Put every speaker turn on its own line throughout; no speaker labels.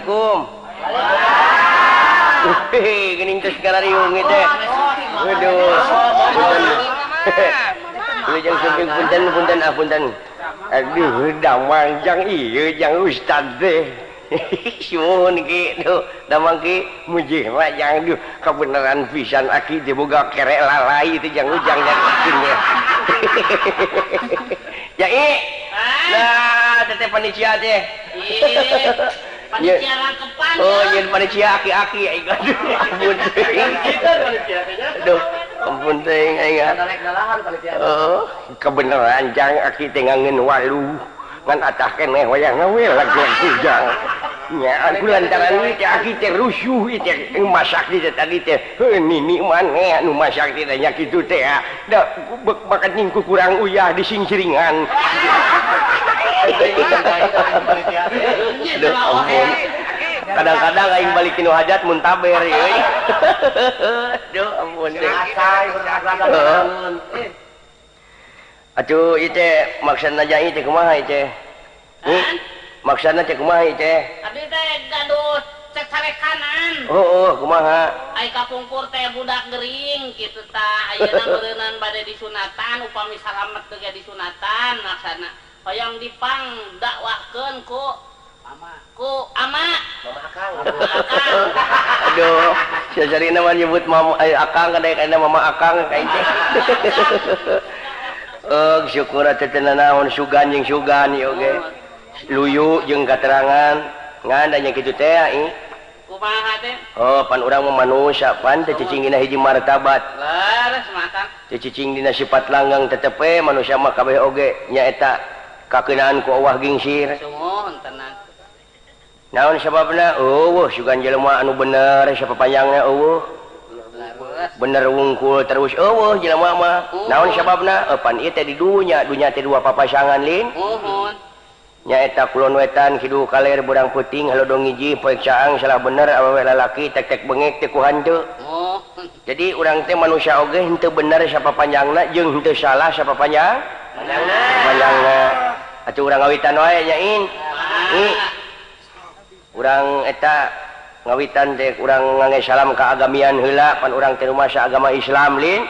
Assalamualaikum. Wih, geuning geus ngarariung ieu teh. Waduh. Punten. Wilujeng sumping, punten, punten, ah, punten. Aduh, damang jang ieu jang ustad teh. Suhun ki, duh, damang ki mujih jang, duh, kebenaran pisan aki teh boga kerek lalai teh jang ujang jang ya. Ya i. Nah, teteh panitia teh.
Panitia rangkepan.
Oh, nyeun panitia aki-aki aing, aduh, ampun teuing. Aduh, ampun teuing aing. Oh, kebenaran jang aki teh ngangeun walu. Ngan atah keneh wayahna we lagi jang. Nya aku lantaran ieu teh aki teh rusuh ieu teh masak teh tadi teh. Heuh, nini maneh anu masak teh nya kitu teh. Da bek bakat ning kurang uyah disingsiringan. Aduh, ampun. Kadang-kadang aing balik nu hajat muntaber euy. Aduh, ampun teh. Atuh ieu teh maksudna jang ieu teh kumaha ieu teh? Maksudna teh kumaha ieu teh?
Abdi teh gaduh cecarekanan.
Oh, kumaha?
Ai kapungkur teh budak gering kitu tah, ayeuna meureunnan bade disunatan, upami salamet teh disunatan maksana. Hoyong dipang dakwahkeun ku ama. Ku ama.
Mama akang. Aduh, sasarina mah nyebut mama akang kadang kana mama akang ka ieu teh. Oh, syukur teh teu nanaon sugan jeung sugan ieu oge. Luyu jeung katerangan ngan da nya kitu teh ih.
Kumaha teh?
Oh, pan urang mah manusia pan teu cicing dina hiji martabat.
Leres makan.
Teu cicing dina sifat langgang tetep we manusia mah kabeh oge nyaeta kakeunaan ku Allah gingsir.
Sumuhun tenang.
Naon sababna? Eueuh sugan jelema anu bener sapapanjangna eueuh. Bener wungkul terus eueuh jelema mah. Naon sababna? Pan ieu teh di dunya, dunya teh dua papasangan lin.
Muhun.
Nyaeta kulon wetan kidul kaler beurang peuting halodong hiji poek caang salah bener awewe lalaki tek-tek bengek teh ku hanteu. Jadi urang teh manusia oge henteu bener sapapanjangna jeung henteu salah sapapanjang. Panjangna. Atuh urang ngawitan wae nya in. Urang eta ngawitan teh urang ngange salam kaagamian heula pan urang teh rumasa agama Islam lin.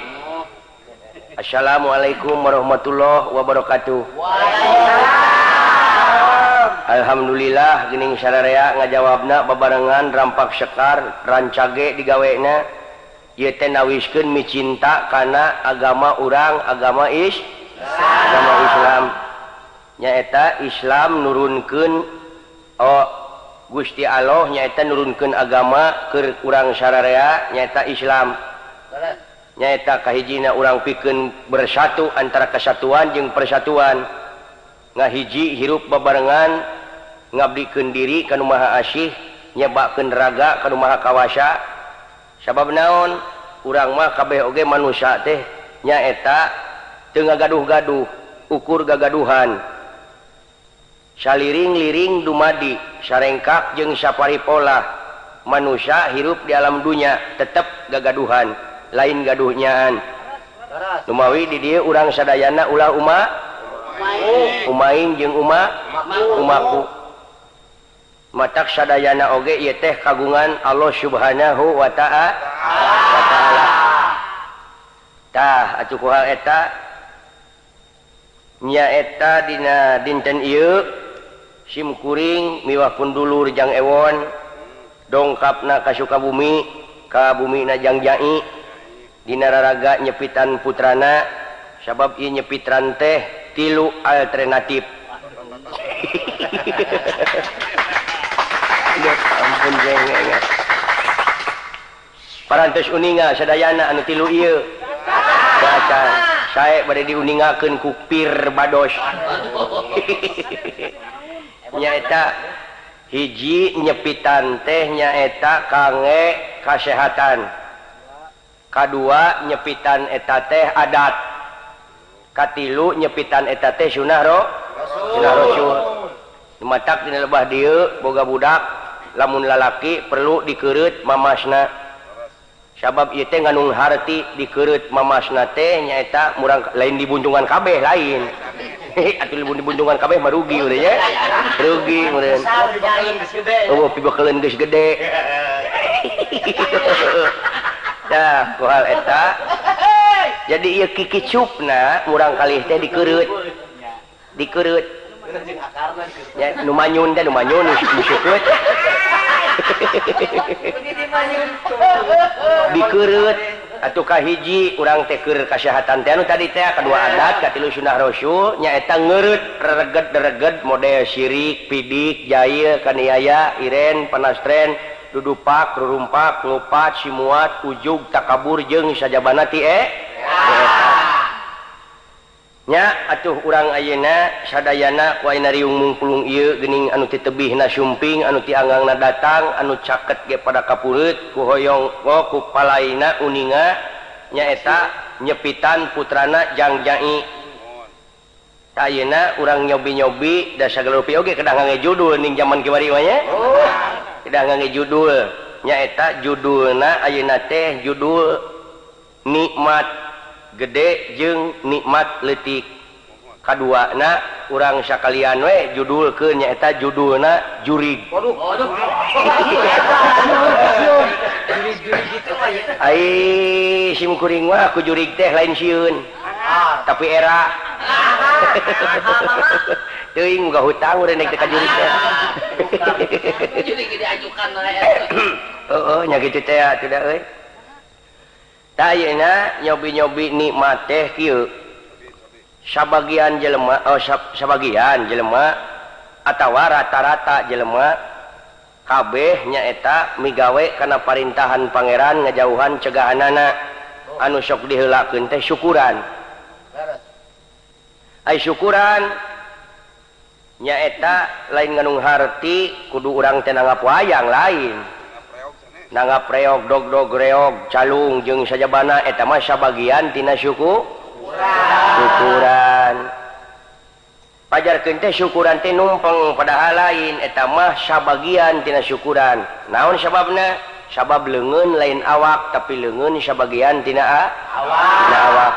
Assalamualaikum warahmatullahi wabarakatuh.
Waalaikumsalam.
Alhamdulillah geuning sararea ngajawabna babarengan rampak sekar rancage digawena ieu teh nawiskeun micinta kana agama urang, agama agama Islam. Nyaeta Islam nurunkeun oh Gusti Allah nyaeta nurunkeun agama keur urang sararea nyaeta Islam. Nyaeta kahijina urang pikeun bersatu antara kesatuan jeung persatuan. Ngahiji hirup babarengan ngabdikeun diri ka nu Maha Asih nyebakeun raga ka nu Maha Kawasa. Sabab naon urang mah kabeh oge manusia teh nyaeta teu ngagaduh-gaduh ukur gagaduhan. Saliring-liring dumadi sarengkak jeung saparipola manusia hirup di alam dunya tetep gagaduhan lain gaduhnyaan. Lumawi di dieu urang sadayana ulah uma umaing jeung uma umaku. Matak sadayana oge ieu teh kagungan Allah Subhanahu wa ta'ala. Tah atuh ku hal eta nyaeta dina dinten ieu sim kuring miwah pun dulur jang ewon dongkapna ka Sukabumi ka bumina jang jai dina raraga nyepitan putrana sabab ieu nyepitran teh tilu alternatif. Ampun jeng. Parantos uninga sadayana anu tilu ieu. Baca sae bade diuningakeun ku pir bados. Nyaeta hiji nyepitan teh nyaeta kangge kasehatan. Kadua nyepitan eta teh adat. Katilu nyepitan eta teh sunah sunah rasul. Matak dina lebah dieu boga budak lamun lalaki perlu dikereut mamasna. Sabab ieu teh ngandung harti dikereut mamasna teh nyaeta murang lain dibuntungan kabeh lain. Atuh lamun dibuntungan kabeh mah rugi urang nya. Rugi meureun. Oh, pibekeleun geus gede. Tah, ku hal eta. Jadi ieu kikicupna murang kalih teh dikereut. Dikereut. Ya, nu manyun teh nu manyun nu seukeut. Dikereut atuh kahiji urang teh keur kasehatan teh anu tadi teh kadua adat katilu sunah rasul nyaeta ngeureut rereged-rereged model sirik, pidik, jail, kaniaya, iren, panastren, dudupak, rurumpak, ngupat, simuat, ujug, takabur jeung sajabana ti nya atuh urang ayeuna sadayana ku ayeuna riung mungpulung ieu geuning anu ti tebihna sumping anu ti anggangna datang anu caket ge pada kapureut ku hoyong ku palaina uninga nyaeta nyepitan putrana Jangjai. Ayeuna urang nyobi-nyobi da sagala rupi oge kedah ngangge judul ning jaman kiwari mah nya. Kedah ngangge judul nyaeta judulna ayeuna teh judul nikmat gede jeung nikmat leutik. Kaduana urang sakalian we judulkeun nyaeta judulna jurig. Waduh. Ai sim kuring mah ku jurig teh lain sieun. Tapi era. Teuing muga hutang urang naik ka jurig teh.
Jurig diajukan we.
Heeh nya kitu teh atuh da euy. Tah ayeuna nyobi-nyobi nikmat teh kieu. Sabagian jelema sabagian jelema atawa rata-rata jelema kabeh nyaeta migawe kana parintahan pangeran ngajauhan cegahanana anu sok diheulakeun teh syukuran. Ai syukuran nyaeta lain nganung harti kudu urang teh nanggap wayang lain. Nanggap reog dog-dog reog calung jeung sajabana eta mah sabagian tina syukuran. Pajarkeun teh syukuran teh numpeng padahal lain eta mah sabagian tina syukuran. Naon sababna? Sabab leungeun lain awak tapi leungeun sabagian tina awak. Tina awak.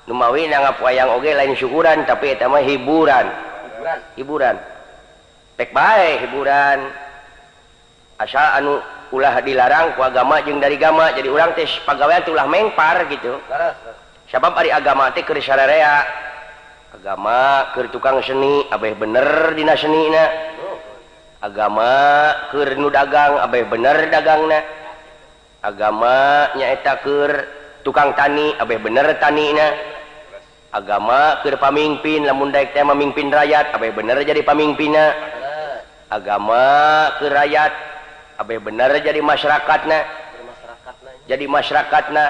Numawi nanggap wayang oge lain syukuran tapi eta mah hiburan. Hiburan. Pek bae hiburan. Asal anu ulah dilarang ku agama jeung dari agama jadi urang teh pagawean teh ulah mengpar gitu. Sabab ari agama teh keur sararea. Agama keur tukang seni abeh bener dina senina. Agama keur nu dagang abeh bener dagangna. Agama nyaeta keur tukang tani abeh bener tanina. Agama keur pamingpin lamun daek teh mamimpin rakyat abeh bener jadi pamingpinna. Agama keur rakyat abeh bener jadi masyarakatna. Jadi masyarakatna.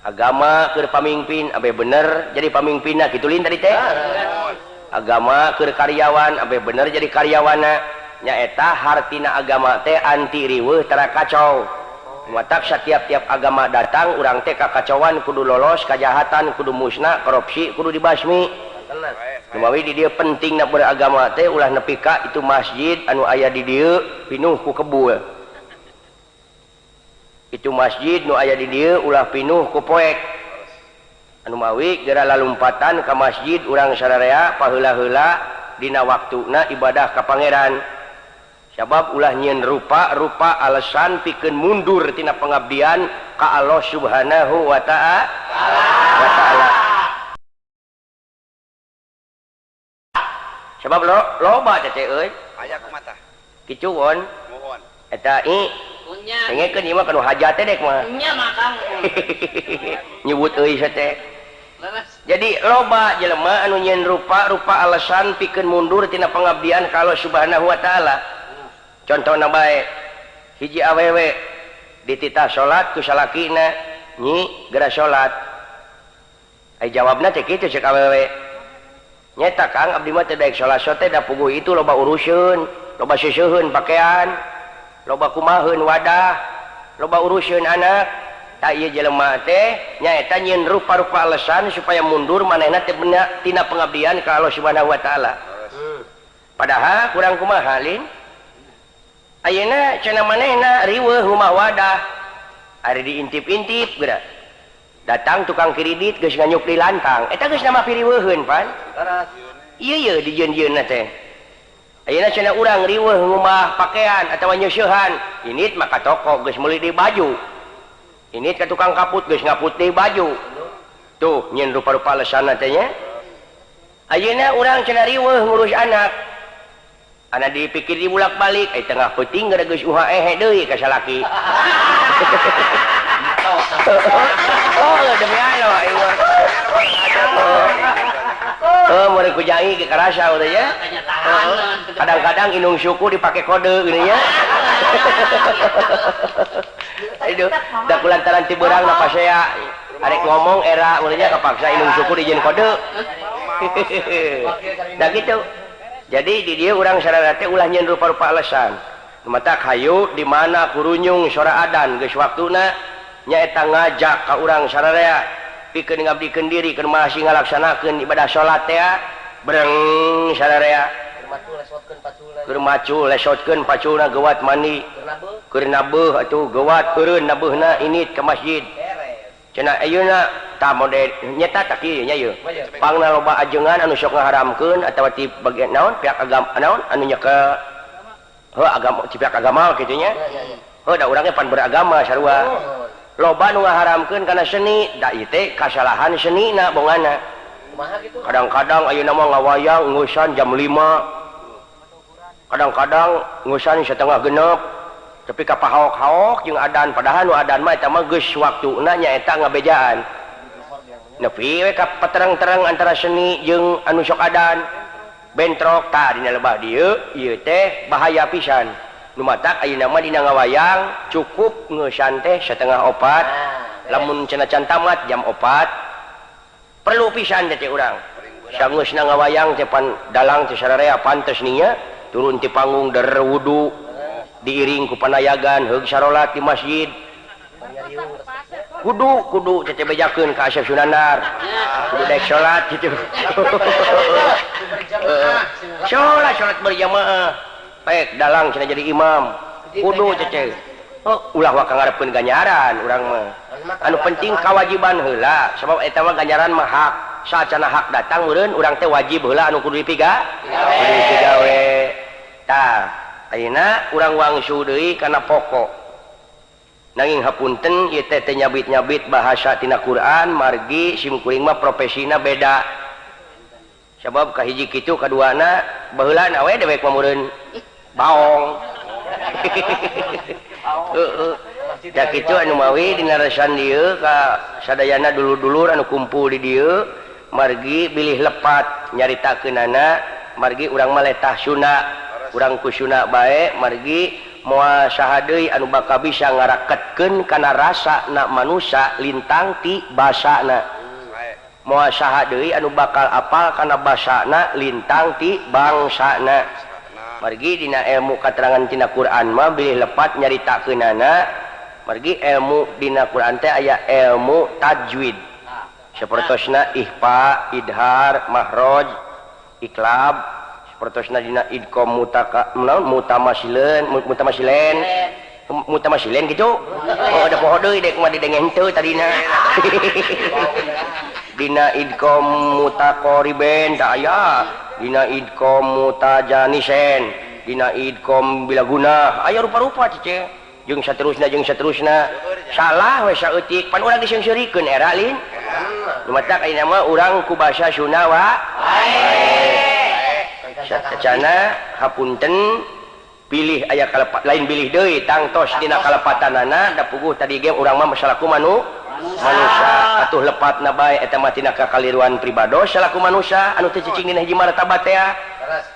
Agama keur pamingpin abeh bener jadi pamingpinna kitu lin tadi teh. Agama keur karyawan abeh bener jadi karyawanna. Nyaeta hartina agama teh anti riweuh tara kacau. Matak satiap-tiap agama datang urang teh kakacauan kudu lolos, kajahatan kudu musnah, korupsi kudu dibasmi. Numawi di dieu pentingna beragama teh ulah nepi ka itu masjid anu aya di dieu pinuh ku kebul. Itu masjid nu aya di dieu ulah pinuh ku poek. Anu mawi geura lalumpatan ka masjid urang sararea paheula-heula dina waktuna ibadah ka pangeran. Sabab ulah nyieun rupa-rupa alasan pikeun mundur tina pengabdian ka Allah Subhanahu wa ta'ala. Sabab loba teh euy.
Aya kumaha?
Kitu won.
Mohon.
Eta i dengekeun ieu mah kanu hajat teh dek mah.
Nya mah Kang.
Nyebut euy teh. Jadi loba jelema anu nyieun rupa-rupa alasan pikeun mundur tina pengabdian ka Allah Subhanahu wa ta'ala. Contohna bae hiji awewe dititah salat ku salakina nyi geura salat. Ai jawabna teh kitu cek awewe. Nyeta Kang abdi mah teu daek salat teh da puguh itu loba uruseun, loba seuseuheun pakaian, loba kumaheun wadah, loba uruseun anak. Tah ieu jelema teh nyaeta nyieun rupa-rupa alasan supaya mundur manehna teh tina pengabdian ka Allah Subhanahu wa ta'ala. Padahal kurang kumaha lin? Ayeuna cenah manehna riweuh rumah wadah. Ari diintip-intip geura. Datang tukang kredit geus nganyuk di lantang. Eta geus nama piriweuheun pan. Ieu ye dijieun-jieunna teh. Ayeuna cenah urang riweuh ngubah pakaian atawa nyeusehan, init mah ka toko geus meuli deui baju. Init ka tukang kaput geus ngaput deui baju. Tuh nyieun rupa-rupa alesanna teh nya. Ayeuna urang cenah riweuh ngurus anak. Anak dipikir dibulak-balik, tengah peuting gara geus uha ehe deui ka salaki. Oh, demi Allah ieu mah. Oh, mun ku jangi ge karasa udah ya. Kadang-kadang inung suku dipake kode gini nya. Aduh, da kulantaran ti beurang na pasea. Arek ngomong era udah nya kapaksa inung suku dijieun kode. Da gitu. Jadi di dieu urang sarana teh ulah nyieun rupa-rupa alasan. Mata hayu di mana kurunyung sora adan geus waktuna nyaeta ngajak ka urang sararea pikeun ngabdikeun diri keur masih ngalaksanakeun ibadah salat teh breng sararea keur macul lesotkeun paculna geuwat mandi keur nabeuh atuh geuwat eureun nabeuhna init ka masjid cenah ayeuna tah mode nyeta tah kieu nya ieu pangna loba ajengan anu sok ngaharamkeun atawa ti bagian naon pihak agama naon anu nyekel heuh agama ti pihak agama kitu nya heuh da urang ge pan beragama sarua loba nu ngaharamkeun kana seni da ieu teh kasalahan senina bongana kadang-kadang ayeuna mah ngawayang ngeusan jam 5 kadang-kadang ngeusan setengah genep tapi ka pahaok-haok jeung adan padahal nu adan mah eta mah geus waktuna nyaeta ngabejaan nepi we ka paterang-terang antara seni jeung anu sok adan bentrok tah dina lebah dieu ieu teh bahaya pisan nu matak ayeuna mah dina ngawayang cukup ngeusan teh 3:30 lamun cenah can tamat jam 4 perlu pisan teh urang sangeusna ngawayang teh pan dalang teh sararea pantes nya turun ti panggung der wudu diiring ku panayagan heug sarolat di masjid kudu kudu teh bejakeun ka Asep Sunandar kudu daek salat kitu salat salat berjamaah baik dalang cenah jadi imam kudu teh oh ulah waka ngarepkeun ganjaran urang mah anu penting kewajiban heula sabab eta mah ganjaran mah hak saacana hak datang meureun urang teh wajib heula anu kudu dipiga kudu dipigawe tah ayeuna urang wangsu deui kana pokok nanging hapunten ieu teh teu nyabit-nyabit bahasa tina Quran margi simkuring mah profesina beda sabab kahiji kitu kaduana baheulana we dewek mah meureun baong heeh da kitu anu mawi dina resan dieu ka sadayana dulur-dulur anu kumpul di dieu margi bilih lepat nyaritakeunana margi urang mah letah Sunda urang ku Sunda bae margi moal saha deui anu bakal bisa ngaraketkeun kana rasa na manusa lintang ti basana moal saha deui anu bakal apal kana basana lintang ti bangsana margi dina ilmu katerangan tina Quran mah bilih lepat nyaritakeunana margi ilmu dina Quran teh aya ilmu tajwid sapertosna ihfa idhar mahraj iklab sapertosna dina idgham mutaka mutamasilen mutamasilen mutamasilen gitu oh da poho deui dek mah didenge henteu tadina dina idgham mutaqariben tah aya dina idgham mutajanisen dina idgham bila guna aya rupa-rupa cece jeung saterusna salah we saeutik pan urang diseungseurikeun era lin nu matak ayeuna mah urang ku basa Sunda wa sacana hapunten pilih aya kalepat lain bilih deui tangtos dina kalepatanana da puguh tadi ge urang mah salaku manusia atuh lepatna bae eta mah tina kakaliruan pribados salaku manusia anu teu cicing dina hiji martabat teh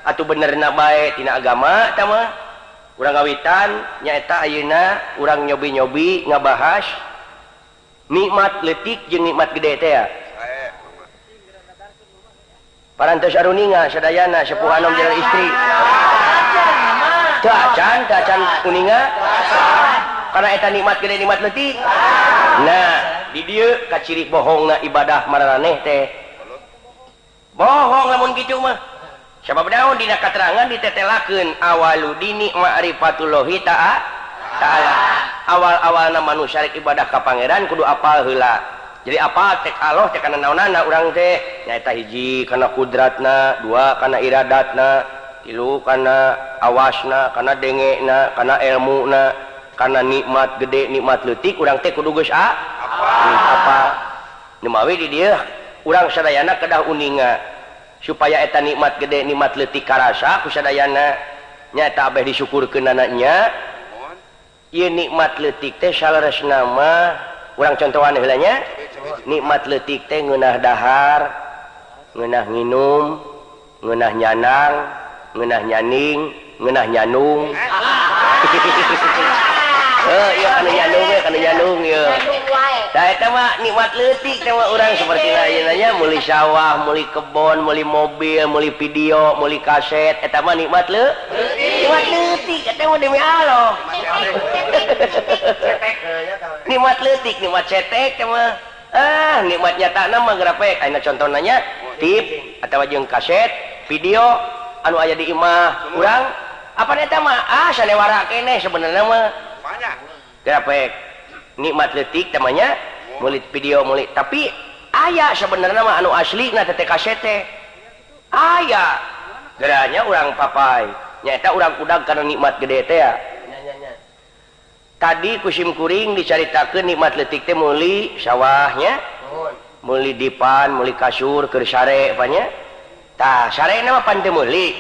atuh benerna bae tina agama eta mah urang ngawitan nyaeta ayeuna urang nyobi-nyobi ngabahas nikmat leutik jeung nikmat gede teh parantos aruninga sadayana sepuh anom jeung istri teu acan uninga karena eta nikmat gede nikmat leutik nah di dieu kaciri bohongna ibadah maraneh teh bohong lamun kitu mah sabab naon dina katerangan ditetelakeun awalu dini ma'rifatullahi ta'ala awal-awalna manusia rek ibadah ka pangeran kudu apal heula Jadi apa cek Allah teh kana naonana urang teh nyaeta hiji kana kudratna, dua kana iradatna, tilu kana awasna, kana dengena, kana elmuna, kana nikmat gede nikmat leutik urang teh kudu geus apa. Nu mawi di dieu urang sadayana kedah uninga supaya eta nikmat gede nikmat leutik karasa ku sadayana nyaeta abeh disyukurkeunana nya. Ieu nikmat leutik teh saleresna mah urang contohan heula nya. Nikmat leutik teh ngeunah dahar, ngeunah nginum, ngeunah nyanang, ngeunah nyaning, ngeunah nyanung. Iya kana nyanung we, kana nyanung ieu. Tah eta mah nikmat leutik teh mah urang saperti ayeuna nya meuli sawah, meuli kebon, meuli mobil, meuli video, meuli kaset, eta mah nikmat leutik. Nikmat leutik eta mah demi Allah. Nikmat leutik, nikmat cetek teh mah. Ah, nikmat nyatana mah gerapek. Ayeuna contona nya tip atawa jeung kaset, video anu aya di imah urang apa eta mah ah sanewara keneh sebenarnya mah. Gerapek nikmat leutik tamanya meuli video meuli tapi aya sebenarnya mah anu asli na teh kaset teh aya geranya urang papai nyaeta urang kudag kana nikmat gede teh ya. Tadi kusim kuring dicaritakeun nikmat leutik teh meuli sawahnya, meuli dipan, meuli kasur keur sare apanya. Tah sarena mah pan teu meuli.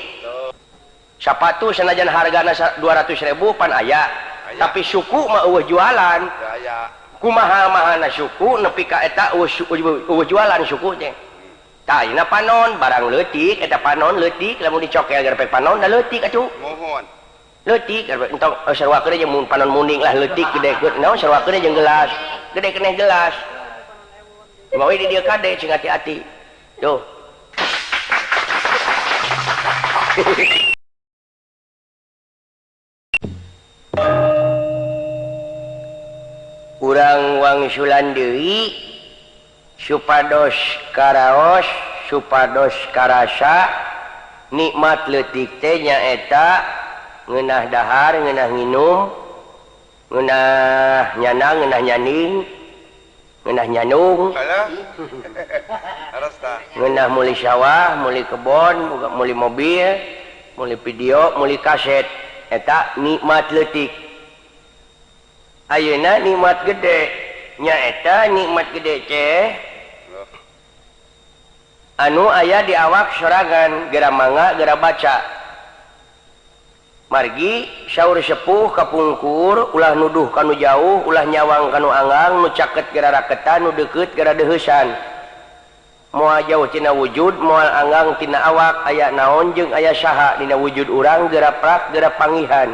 Sapatu sanajan hargana 200.000 pan aya. Tapi suku mah eueuh jualan. Kumaha mahana suku nepi ka eta eueuh jualan suku teh. Tah ayeuna panon barang leutik eta panon leutik lamun dicokel garpek panon da leutik atuh.
Mohon.
Leutik entong sarua jeung mun panon muning lah leutik gede naon sarua jeung gelas. Gede keneh gelas. Mawi di dieu kade sing hati-hati. Tuh. Urang wangsulan deui supados karaos supados karasa nikmat leutik teh nyaeta ngeunah dahar ngeunah nginum ngeunah nyanang ngeunah nyaning ngeunah nyanung ngeunah meuli sawah meuli kebon meuli mobil meuli video meuli kaset eta nikmat leutik. Ayeuna nikmat gede nyaeta nikmat gede teh anu aya di awak sorangan geura mangga geura baca. Margi saur sepuh kapungkur ulah nuduh kanu jauh ulah nyawang kanu anggang nu caket geura raketan nu deukeut geura deuheusan. Moal jauh tina wujud moal anggang tina awak aya naon jeung aya saha dina wujud urang geura prak geura pangihan.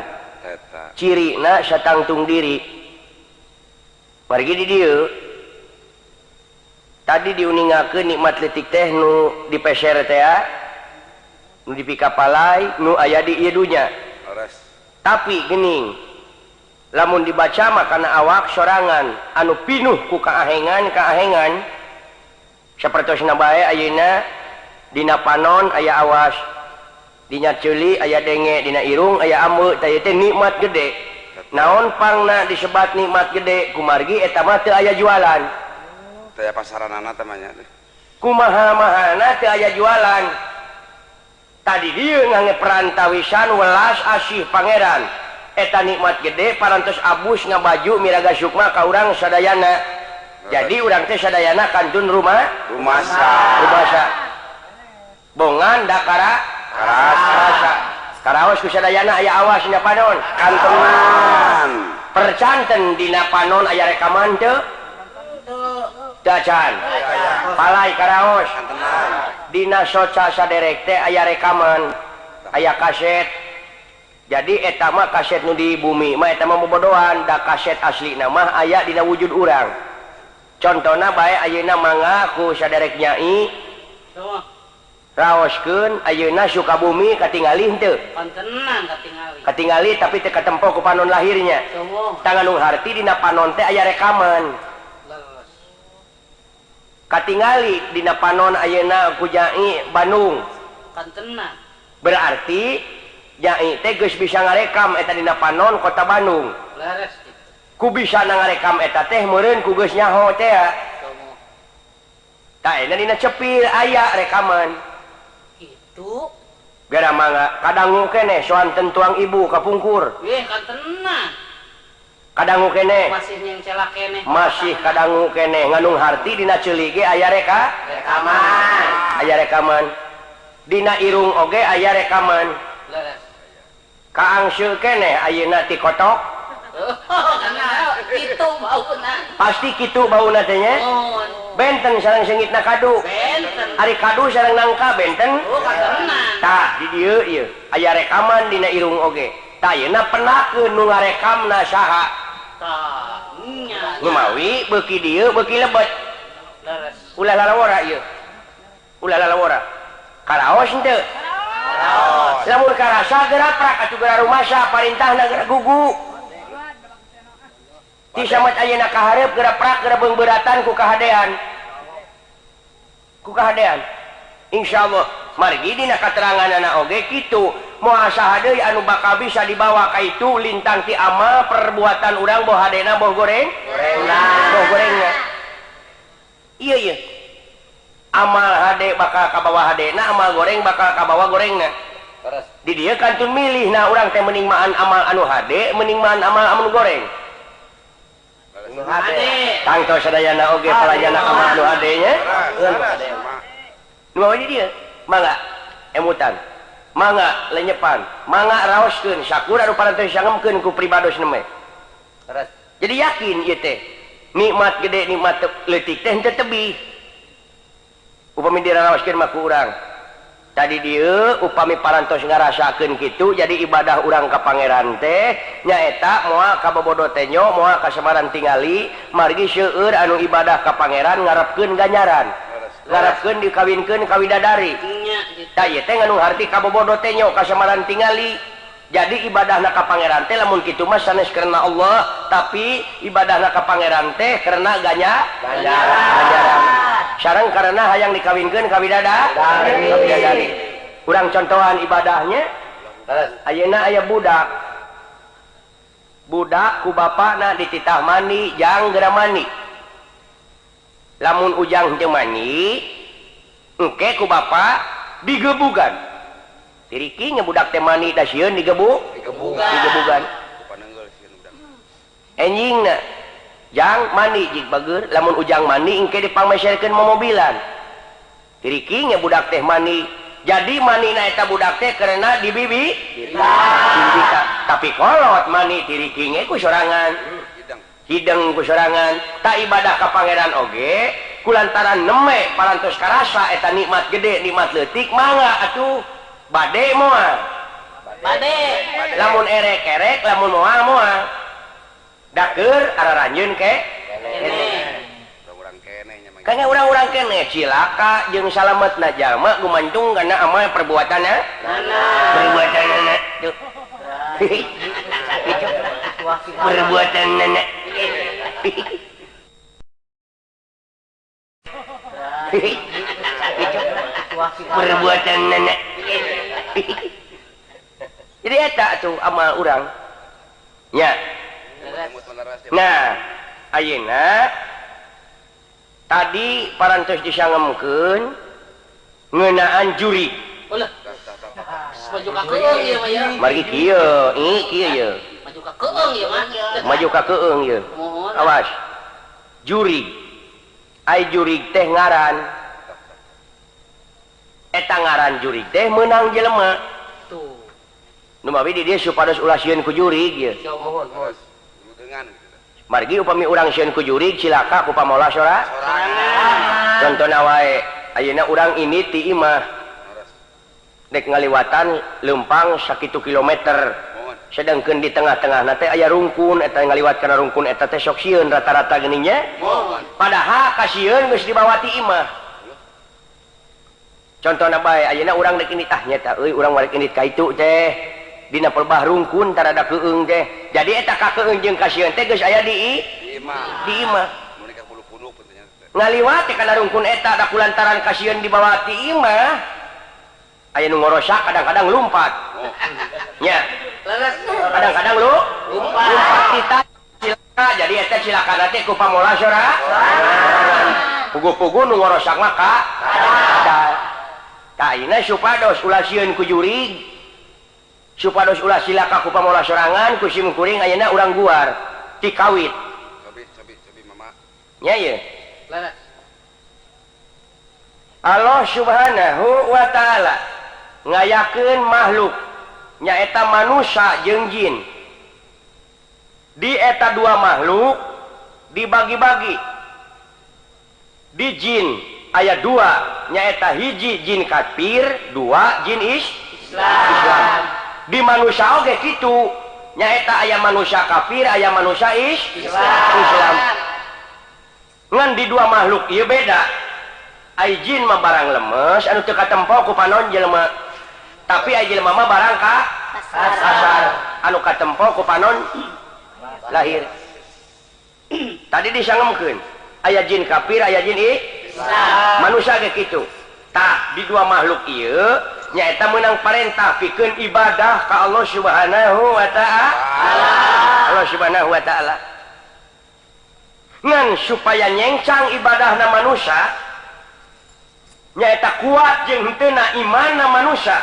Cirina satangtung diri. Margi di dieu tadi diuningakeun nikmat leutik teh nu dipeser teh nu dipikapalai nu aya di ieu dunya. Tapi geuning lamun dibaca mah kana awak sorangan anu pinuh ku kaahengan-kaahengan sapertosna bae ayeuna dina panon aya awas dina ceuli aya denge dina irung aya ameu tah ieu teh nikmat gede. Naon pangna disebat nikmat gede kumargi eta mah teu aya jualan.
Teu aya pasaranana teh mah nya.
Kumaha mahana teu aya jualan. Tadi dieu ngangge perantawisan welas asih pangeran. Eta nikmat gede parantos abus ngabaju miraga sukma ka urang sadayana. Jadi urang teh sadayana kantun rumah
rumasa.
Rumasa. Bongan da karasa. Karaos ku sadayana aya awas dina panon
kantenan.
Percanten dina panon aya rekaman teu? Teu acan. Palai karaos. Dina soca saderek teh aya rekaman, aya kaset. Jadi eta mah kaset nu di bumi mah eta mah bobodohan, da kaset aslina mah aya dina wujud urang. Contona bae ayeuna mangga ku saderek nyai. Raoskeun ayeuna Sukabumi katingali henteu?
Kontenan katingali.
Katingali tapi teu katempo ku panon lahirnya. Tah nu harti dina panon teh aya rekaman. Katingali dina panon ayeuna ku Nyai Bandung.
Kontenan.
Berarti Nyai teh geus bisa ngarekam eta dina panon kota Bandung.
Leres.
Ku bisa ngarekam eta teh meureun ku geus nyaho teh. Tah ayeuna dina cepil aya rekaman.
Kitu.
Gara mangga kadangu keneh soan tentuang ibu kapungkur.
Wih, kantenan.
Kadangu keneh.
Masih nyengcelak keneh.
Masih kadangu keneh nganung harti dina ceuli ge aya rekaman. Aya rekaman. Dina irung oge aya rekaman.
Leres.
Kaangseul keneh ayeuna ti kotok.
Kitu bauna.
Pasti kitu bauna teh nya. Benten sareng seungitna kadu.
Benten.
Ari kadu sareng nangka benten.
Oh, katenan.
Tah di dieu ieu aya rekaman dina irung oge. Tah ayeuna penakeun nu ngarekamna saha.
Tah, nya.
Lumawi beuki dieu beuki lebet.
Leres.
Ulah lalawora ieu. Ulah lalawora. Karaos henteu?
Karaos.
Lamun karasa geura prak atuh geura rumasa parintahna geura gugu. Ti samet ayeuna ka hareup geura prak geura beungbeuratan ku kahadean. Ku kahadean. Insyaallah margi dina kateranganana oge kitu. Moal saha deui anu bakal bisa dibawa ka itu lintang ti amal perbuatan urang boh hadena boh goreng.
Gorengna.
Boh gorengna. Ieu ieu. Amal hade bakal kabawa hadena, amal goreng bakal kabawa gorengna. Di dieu kantun milih nah urang teh mending maan amal anu hade, mending maan amal anu goreng.
Hade.
Tangto sadayana oge palajana amal anu hade nya. Nu di dieu mangga emutan. Mangga lenyepan, mangga raoskeun sakur anu parantos sangemkeun ku pribados neme. Jadi yakin ieu teh nikmat gede nikmat leutik teh henteu tebih. Upami diraoskeun mah ku urang. Tadi dieu upami parantos ngarasakeun kitu jadi ibadah urang ka pangeran teh nyaeta moal ka bobodo tenyo moal kasemaran tingali margi seueur anu ibadah ka pangeran ngarepkeun ganjaran. Ngarepkeun dikawinkeun ka widadari. Tah ieu teh ngandung harti ka bobodo tenyo kasemaran tingali. Jadi ibadahna ka pangeran teh lamun kitu mah sanes karena Allah, tapi ibadahna ka pangeran teh karena ganjaran. Sareng karena hayang dikawinkeun ka widadari. Urang contohan ibadahnya ayeuna aya budak. Budak ku bapakna dititah mandi jang geura mandi. Lamun ujang henteu mandi, engke ku bapak digebugan. Tiriki nya budak teh mandi da sieun digebugan. Enjingna jang mandi jig bager, lamun ujang mandi engke dipangmeserkeun momobilan. Tiriki nya budak teh mandi. Jadi mandina eta budak teh karena dibibi dibibita. Tapi kolot mandi tiriki ge ku sorangan. Hideng ku sorangan. Tak ibadah ka pangeran oge kulantaran neme parantos karasa eta nikmat gede nikmat leutik mangga atuh bade moal.
Bade.
Lamun erek-erek lamun moal moal. Daker araranjeun ke
keneh.
Kayaknya urang-urang keneh cilaka jeung salametna jalma gumantung kana amal perbuatanna. Perbuatanna. Tuh. Perbuatanna. Perbuatanna. Jadi eta tuh amal urang. Nya. Nah, ayeuna tadi parantos disangemkeun ngeunaan juri.
Ulah. Maju ka keung ieu mah ya.
Margi kieu, kieu ieu.
Maju ka keung ieu mah.
Maju ka keung ieu. Awas. Jurig. Ai jurig teh ngaran. Eta ngaran jurig teh meunang jelema.
Tuh.
Nu mawi di dieu supados ulah sieun ku jurig ieu.
Mohon, mohon.
Margi upami urang sieun ku jurig cilaka ku pamolah sora. Contona wae ayeuna urang ini ti imah. Dek ngaliwatan leumpang sakitu kilometer. Sedangkeun di tengah-tengahna teh aya rungkun eta ngaliwat kana rungkun eta teh sok sieun rata-rata geuning nya. Padahal kasieun geus dibawa ti imah. Contona bae ayeuna urang dek indit ah nya tah euy urang rek indit ka itu teh. Dina pelbah rungkun tarada keung teh. Jadi eta ka keung jeung kasieun teh geus aya di imah. Di imah. Ngaliwat teh kana rungkun eta da kulantaran kasieun dibawa ti imah. Aya nu ngorosak kadang-kadang lumpat. Nya. Kadang-kadang lu lumpat. Kita cilaka jadi eta cilakana teh ku pamolah sora. Puguh-puguh nu ngorosak mah ka kadal. Tah ayeuna supados ulah sieun ku jurig, supados ulah silaka ku pamolah sorangan ku sim kuring ayeuna urang guar ti kawit.
Cobi cobi cobi mama.
Nya ieu. Allah Subhanahu wa ta'ala ngayakeun makhluk nyaeta manusia jeung jin. Di eta dua makhluk dibagi-bagi. Di jin aya dua, nyaeta hiji jin kafir, dua jin Islam. Di manusia oge kitu, nyaeta aya manusia kafir, aya manusia Islam. Ngan di dua makhluk ieu beda. Ai jin mah barang lemes anu teu katempo ku panon jelema. Tapi ai jelema mah barang ka kasar anu katempo ku panon lahir. Tadi disangemkeun aya jin kafir, aya jin Islam. Manusia ge kitu. Tah di dua makhluk ieu nyaeta meunang parentah pikeun ibadah ka Allah Subhanahu wa ta'ala. Allah Subhanahu wa ta'ala. Ngan supaya nyengsang ibadahna manusia nyaeta kuat jeung henteu na imanna manusia,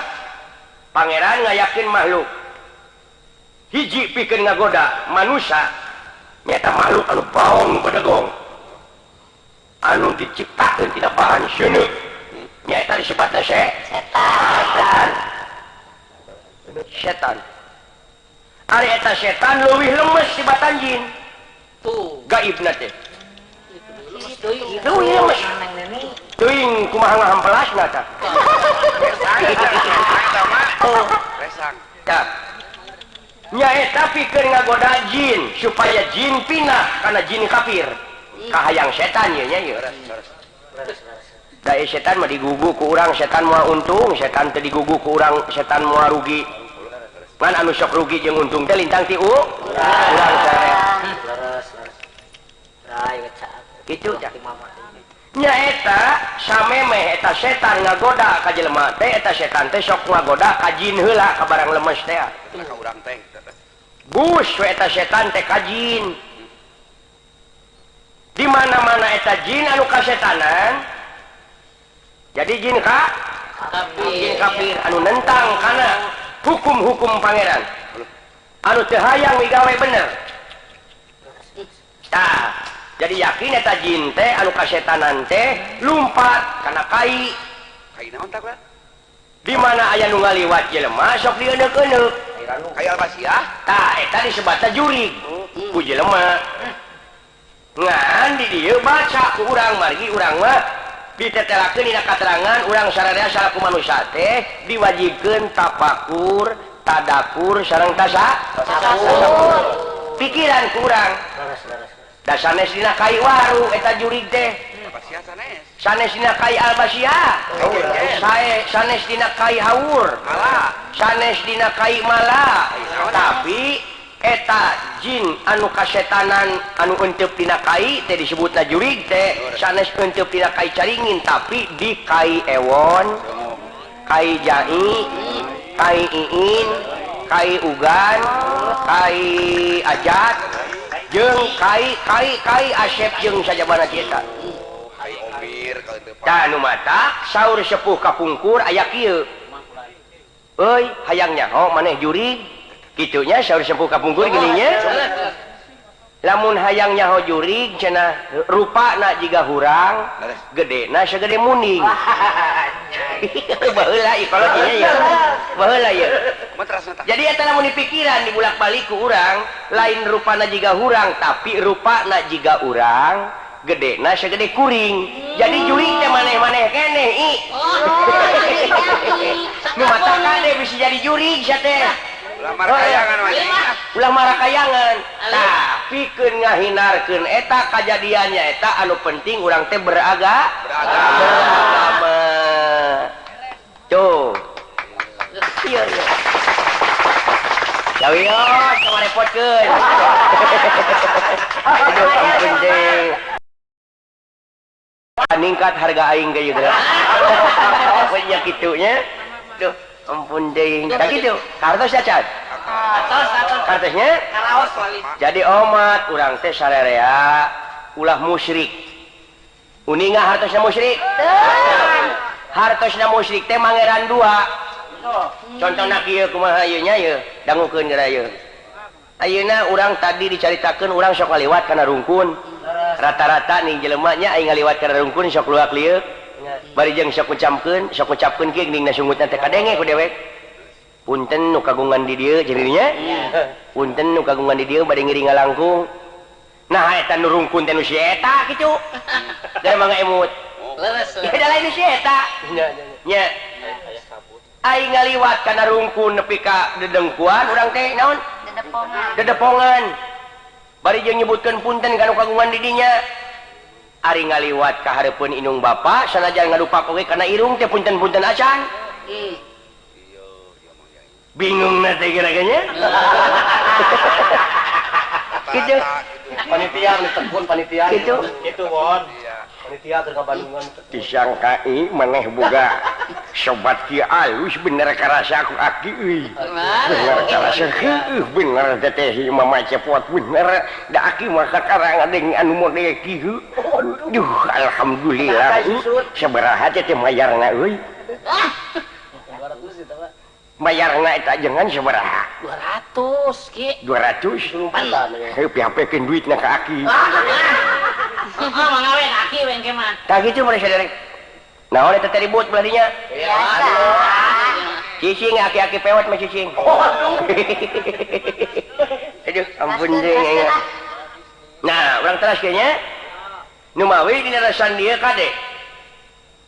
pangeran ngayakeun makhluk hiji pikeun ngagoda manusia nyaeta makhluk anu baong bedegong anu diciptakeun tina bahan seuneu nyaeta disebutna setan. Setan ari eta setan leuwih lemes tibatan jin
tuh
gaibna teh leuwih lemes teuing kumaha ngahampelasna tah.
Oh, resang.
Tah. Nyaeta pikeun ngagoda jin supaya jin pindah kana jin kafir. Kahayang setan ieu nya ieu. Da setan mah digugu ku urang, setan moal untung, setan teu digugu ku urang, setan moal rugi. Ngan anu sok rugi jeung untung teh lintang ti urang sareng. Kitu tah. Nyaeta samemeh eta setan ngagoda ka jelema teh, eta setan teh sok ngagoda ka jin heula ka barang lemes teh.
Ka urang teh.
Bus we eta setan teh ka jin. Di mana-mana eta jin anu kasetanan jadi jin ka
kafir,
jin kafir anu nentang kana hukum-hukum pangeran. Anu teu hayang migawe bener. Tah, jadi yakin eta jin teh anu kasetanan teh lumpat kana kai.
Kai naon tah kula?
Di mana aya nu ngaliwat jelema sok dieuneuk-euneuk.
Kai albasiah?
Tah, eta disebutna jurig ku jelema. Ngan di dieu baca ku urang margi urang mah ditetelakeun dina katerangan urang sararea salaku manusia teh diwajibkeun tapakur, tadakur sareng tasakur. Pikiran ku urang. Da sanes dina kai waru eta jurig teh.
Sanes.
Sanes dina kai albasia. Sae sanes dina kai haur. Sanes dina kai mala. Tapi eta jin anu kasetanan anu eunteup dina kai teh disebutna jurig teh sanes eunteup dina kai caringin tapi di kai ewon, kai jai, kai iin, kai ugan, kai ajat jeung kai kai kai asep jeung sajabana eta.
Kai omir ka
tah nu mata saur sepuh kapungkur aya kieu. Euy hayang nyaho maneh jurig kitunya saur sepuh kapungkur geuning nya. Lamun hayang nyaho jurig cenah rupana jiga hurang, gedena sagede muning. Baheula ieu kalau nya ya. Baheula ieu. Jadi eta lamun dipikiran dibulak-balik ku urang, lain rupana jiga hurang tapi rupana jiga urang, gedena sagede kuring. Jadi jurig teh maneh-maneh keneh i. Nu mata kade bisa jadi jurig sia teh.
Ulah marakayangan mah.
Ulah marakayangan. Tah, pikeun ngahindarkeun eta kajadiannya eta anu penting urang teh beragama. Tuh. Ieu ieu. Jawios tong repotkeun. Aduh ampun deui. Ningkat harga aing ge ieu teh. Punya kitu nya. Duh, ampun deui. Tah kitu. Kartos ya, Can?
Kartos, kartos.
Kartosnya?
Karaos wali.
Jadi omat urang teh sarerea ulah musyrik. Uninga hartosna musyrik? Hartosna musyrik teh mangeran dua. Contohna kieu kumaha ieu nya ieu, dangukeun geura ieu. Ayeuna urang tadi dicaritakeun urang sok ngaliwat kana rungkun. Rata-rata nih jelema nya aing ngaliwat kana rungkun sok luak lieuk. Bari jeung sok ngucapkeun kieu geuning na sungutna teh kadenge ku dewek. Punten nu kagungan di dieu jadinya. Punten nu kagungan di dieu bade ngiring ngalangkung. Nah eta nu rungkun teh nu si eta kitu. Da mangga emut.
Leres.
Beda lain nu si eta. Nya. Aing ngaliwat kana rungkun nepi ka dedengkuan urang teh naon?
Dedepongan.
Dedepongan. Bari jeung nyebutkeun punten ka nu kagungan di dinya. Ari ngaliwat ka hareupeun indung bapa sanajan ngadupak oge kana irung teh punten-punten acan. Bingung na teh kira-kiranya. Gitu.
Panitia tekun panitia.
Gitu.
Gitu won. Panitia keur ka Bandungan.
Disangkai maneh boga sobat kieu alus bener karasa aku aki euy. Bener karasa heueuh bener teh Mama Cepot bener da aki mah kakarang adeng anu model kieu. Duh alhamdulillah. Sabaraha teh mayarna euy. Bayarna eta jangan sabaraha?
200 ki.
200? Heuh pihapekeun duitna ka aki.
Heeh, mangga we aki we engke mah.
Tah kitu mah saderek. Naon eta teh ribut belah dinya?
Biasa.
Cicing aki-aki pewat mah cicing. Aduh, ampun deui. Nah, urang teras kieu nya. Nu mawi dina lesan dieu kade.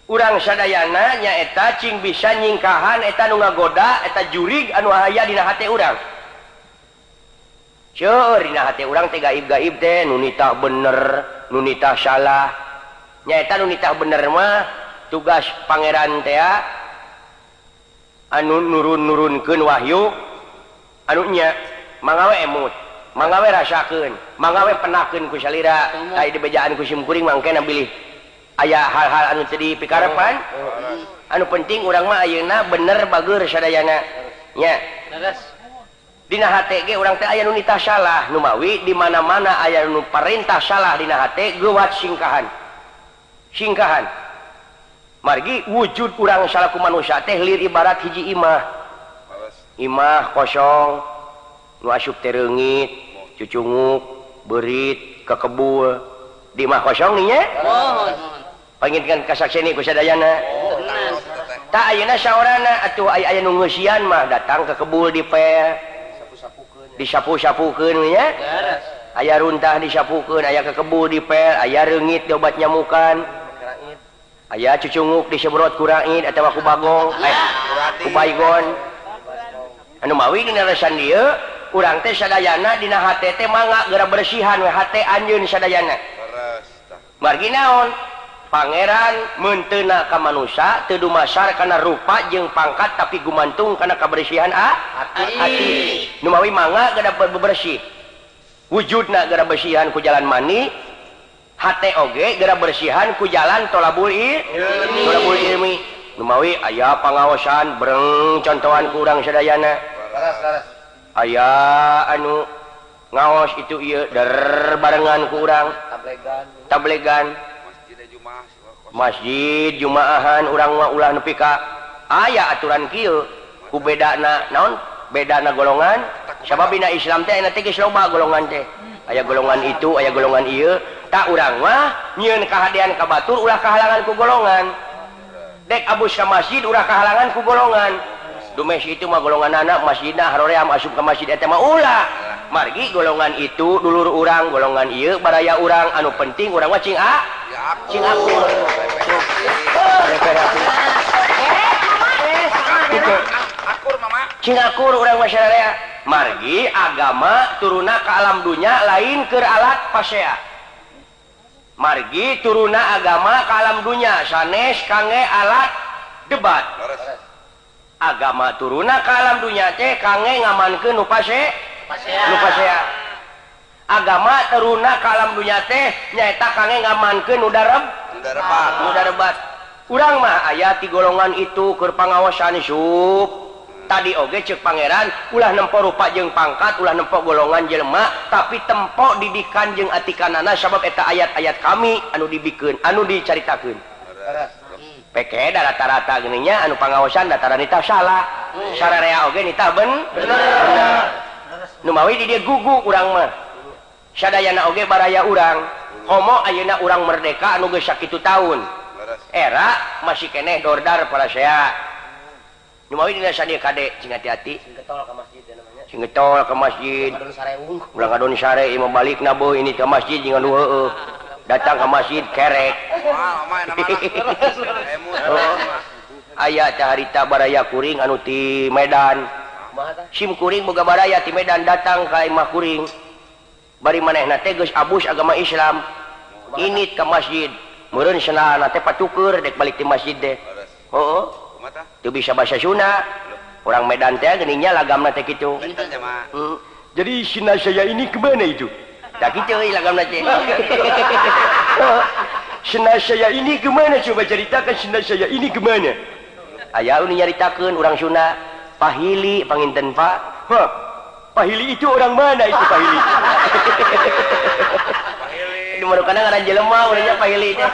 Urang sadayana nyaeta cing bisa nyingkahan eta nu ngagoda eta jurig anu aya dina hate urang. Seueur dina hate urang teh gaib-gaib teh nu nitah bener, nu nitah salah. Nyaeta nu nitah bener mah tugas pangeran teh anu nurun-nurunkeun wahyu anu nya mangga we emut, mangga we rasakeun, mangga we penakeun ku salira, ai dibejaan ku sim kuring mangkena bilih aya hal-hal anu teu dipikarepan. Anu penting urang mah ayeuna bener bager sadayana nya. Dina hate ge urang teh aya nu nitah salah, nu mawi di mana-mana aya nu parentah salah dina hate geuwat singkahan. Singkahan. Margi wujud urang salaku manusia teh lir ibarat hiji imah. Imah kosong, nu asup teh reungit, cucunguk, beurit, kekebul. Di imah kosong nih nya? Panginten kasakseni ku sadayana. Tak ayeuna saorana atuh aya nu ngeusian mah datang ke kebul dipel. Disapu-sapukeun nya. Aya runtah disapukeun, aya kekebul dipel, aya reungit diobat nyamukan. Aya cucunguk disebrot ku raid atawa ku bagong, ku baygon. Anu mawi dina lesan dieu urang teh sadayana dina hate teh mangga geura bersihan we hate anjeun sadayana. Margi naon? Pangeran meunteuna ka manusa teu dumasar kana rupa jeung pangkat tapi gumantung kana kabersihan hati. Nu mawi mangga geura bebersih. Wujudna geura bersihan ku jalan mani, hate oge geura bersihan ku jalan tolabul ilmi. Tolabul ilmi. Nu mawi aya pangaosan breng contohan ku urang sadayana. Aya anu ngaos itu ieu der barengan ku urang. Tablegan. Masjid Jumaahan urang mah ulah nepi ka aya aturan kieu ku bedana naon bedana golongan sabab dina Islam teh aya teh geus loba golongan teh aya golongan itu aya golongan ieu tak urang mah nyieun kahadean ka batur ulah kahalangan ku golongan dek abus ka masjid ulah kahalangan ku golongan dumes itu mah golongan anak masjidna haroream asup ka masjid eta mah ulah margi golongan itu dulur urang golongan ieu baraya urang anu penting urang mah cing cing akur.
Akur mama.
Cing akur urang masyarakat. Margi agama turuna ka alam dunya lain keur alat pasea. Margi turuna agama ka alam dunya sanes kangge alat debat. Agama turuna ka alam dunya teh kangge ngamankeun nu pasea. Nu pasea. Agama teruna ka alam dunya teh nyaeta kangge ngamankeun nu darebat. Nu darebat. Urang mah aya ti golongan itu keur pangaosan sup. Tadi oge cek pangeran ulah nempo rupa jeung pangkat, ulah nempo golongan jelema, tapi tempo didikan jeung atikanana sabab eta ayat-ayat kami anu dibikeun, anu dicaritakeun. Peke da rata-rata geuning nya anu pangaosan dataran nitah salah. Sararea oge nitah bener. Nu mawi di dieu gugu urang mah. Sadayana oge baraya urang. Komo ayeuna urang merdeka anu geus sakitu taun. Era masih keneh dordar parasea. Numawi dina sadia kade cing hati-hati.
Sing getol ka masjid namanya.
Sing getol ka masjid. Ulah ngadon sare ieu mah balikna beuh ini ka masjid jeung anu heueuh. Datang ka masjid kerek. Oh. Aya teh harita baraya kuring anu ti Medan. Sim kuring boga baraya ti Medan datang ka imah kuring. Bari manehna teh geus abus agama Islam. Init ka masjid. Meureun sendalna teh patuker dek balik ti masjid teh. Heueuh. Teu bisa bahasa Sunda. Orang Medan teh geuning nya lagamna teh kitu. Jadi sina saya ini kemana itu? Tak kitu euy lagamna teh. Sina saya ini kemana? Coba ceritakan sina saya ini kemana? Aya nu nyaritakeun urang Sunda, Pahili panginten Pak. Hah? Pahili itu orang mana itu Pahili? Pahili. Di mana ngaran jelema urangnya Pahili teh.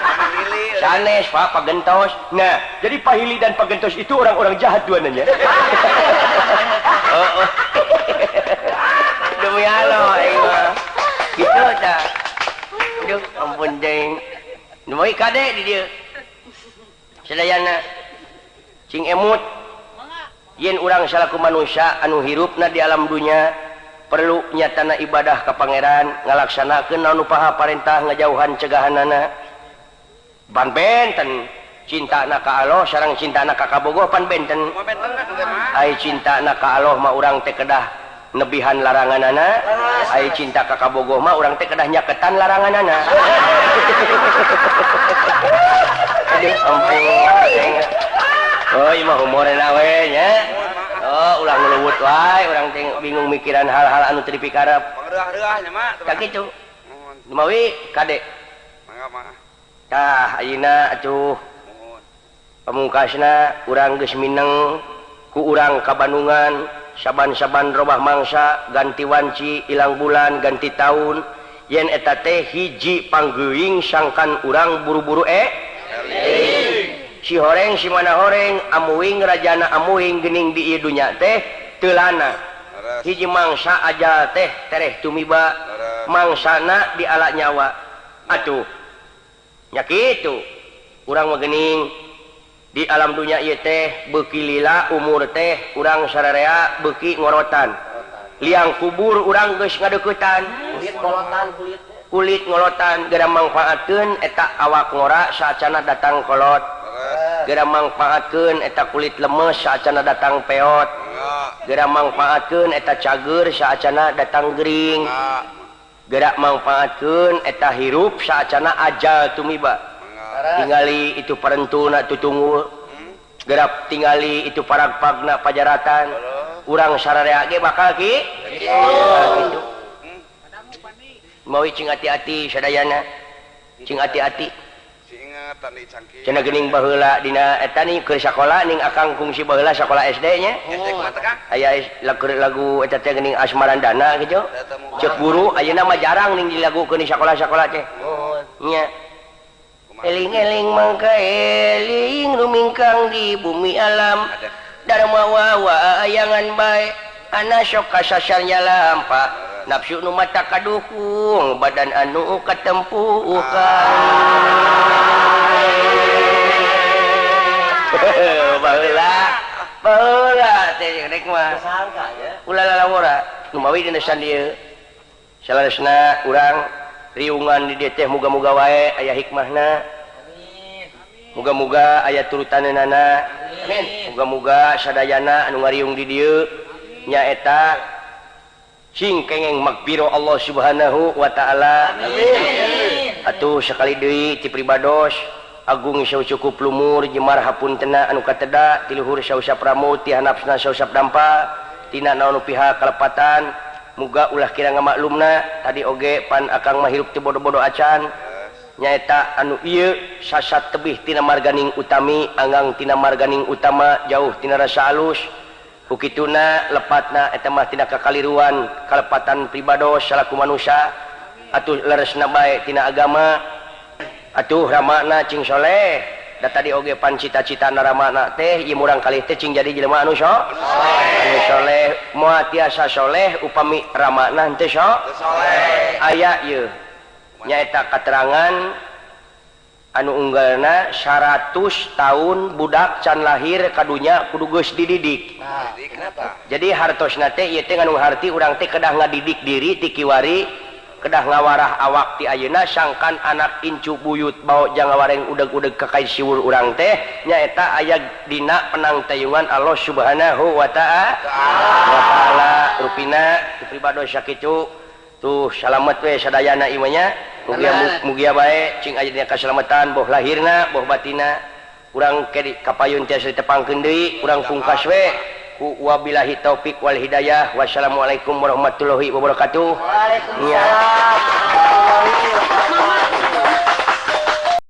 Sanes Pak Pagentos. Nah, jadi Pahili dan Pagentos itu orang-orang jahat duananya. Oh, oh. Demi Allah aing mah. Kitu tah. Aduh, ampun deing. Nu moy kade di dieu. Sadayana cing emut yen urang salaku manusia anu hirupna di alam dunya perlu nyatana ibadah ka pangeran, ngalaksanakeun naon nu paha parentah, ngajauhan cegahanana. Pan benten cintana ka Allah sareng cintana ka kabogoh pan benten. Ai cintana ka Allah mah urang teh kedah nebihan laranganana, ai cinta ka kabogoh mah urang teh kedah nyaketan laranganana. Aduh ampun. Oh, ieu mah humorna we nya. Oh, ulah ngeluwut wae urang teh bingung mikiran hal-hal anu teu dipikarep.
Pangreuah-reuah nya mah.
Tah kitu. Mawi kade.
Mangga mah.
Tah ayeuna atuh pamungkasna urang geus mineng ku urang ka Bandungan saban-saban robah mangsa ganti wanci ilang bulan ganti taun yen eta teh hiji panggeuing sangkan urang buru-buru si horeng si mana horeng amuing rajana amuing geuning di ieu dunya teh teu lana hiji mangsa ajal teh tereh tumiba mangsana di ala nyawa atuh nya kitu urang mah geuning di alam dunya ieu teh beuki lila umur teh urang sararea beuki ngorotan liang kubur urang geus ngadeuketan
kulit ngolotan kulit
kulit ngolotan geura mangfaatkeun eta awak ngora saacana datang kolot geura mangfaatkeun eta kulit lemes saacana datang peot geura mangfaatkeun eta cager saacana datang gering gerak mangfaatkeun eta hirup saacana ajal tumiba tingali itu parentuna tutungul gerak tingali itu paragpagna pajaratan urang sararea ge bakal ki kitu mawi cing hati-hati sadayana cing hati-hati cenah geuning baheula dina eta nih keur sakola ning akang kungsi baheula sakola SD nya aya lagu eta teh geuning Asmarandana kitu cek guru ayeuna mah jarang ning dilagukeun di sakola-sakola teh nya eling-eling mangka eling rumingkang di bumi alam dharma wawa ayangan bae ana sok kasasar nyalampa nafsu nu mata kadukung badan anu katempukan baheula baheula teh rek mah ulah lalawora nu mawi dina sandieu salaresna urang riungan di dieu teh muga-muga wae aya hikmahna muga-muga aya turutanana amin muga-muga sadayana anu ngariung di dieu nyaeta sing kengeng magfirah Allah Subhanahu wa taala amin atuh sakali deui ti pribados agung saucukup lumur jemar hapuntena anu kateda ti luhur sausap rambut ti handapna sausap dampa tina naon pihak kalepatan muga ulah kira ngamaklumna tadi oge pan akang mah hirup teu bodo-bodo acan nyaeta anu ieu sasat tebih tina marganing utami anggang tina marganing utama jauh tina rasa alus Ku kituna lepatna eta mah tina kakaliruan kalepatan pribados salaku manusia atuh leresna bae tina agama atuh ramana cing soleh da tadi oge pan cita-citana ramana teh ieu murang kalih teh cing jadi jelema anu anu soleh moal tiasa soleh upami ramana henteu
Soleh.
Aya ieu nyaeta katerangan anu unggalna 100 tahun budak can lahir ka dunya kudu geus dididik.
Didik kenapa?
Jadi hartosna teh ieu teh ngandung harti urang teh kedah ngadidik diri ti kiwari, kedah ngawarah awak ti ayeuna sangkan anak incu buyut bawa jang ngawareng udeg-udeg ka kai siwur urang teh nyaeta aya dina penangtayungan Allah Subhanahu wa ta'ala. Rupina pribados sakitu tuh salamet we sadayana ieu nya. Mugia mugia bae cing aya dina kasalamatan boh lahirna boh batina. Urang ke kapayun tiasa ditepangkeun deui, urang pungkas we ku wabillahi taufik wal hidayah. Wassalamualaikum warahmatullahi wabarakatuh.
Waalaikumsalam.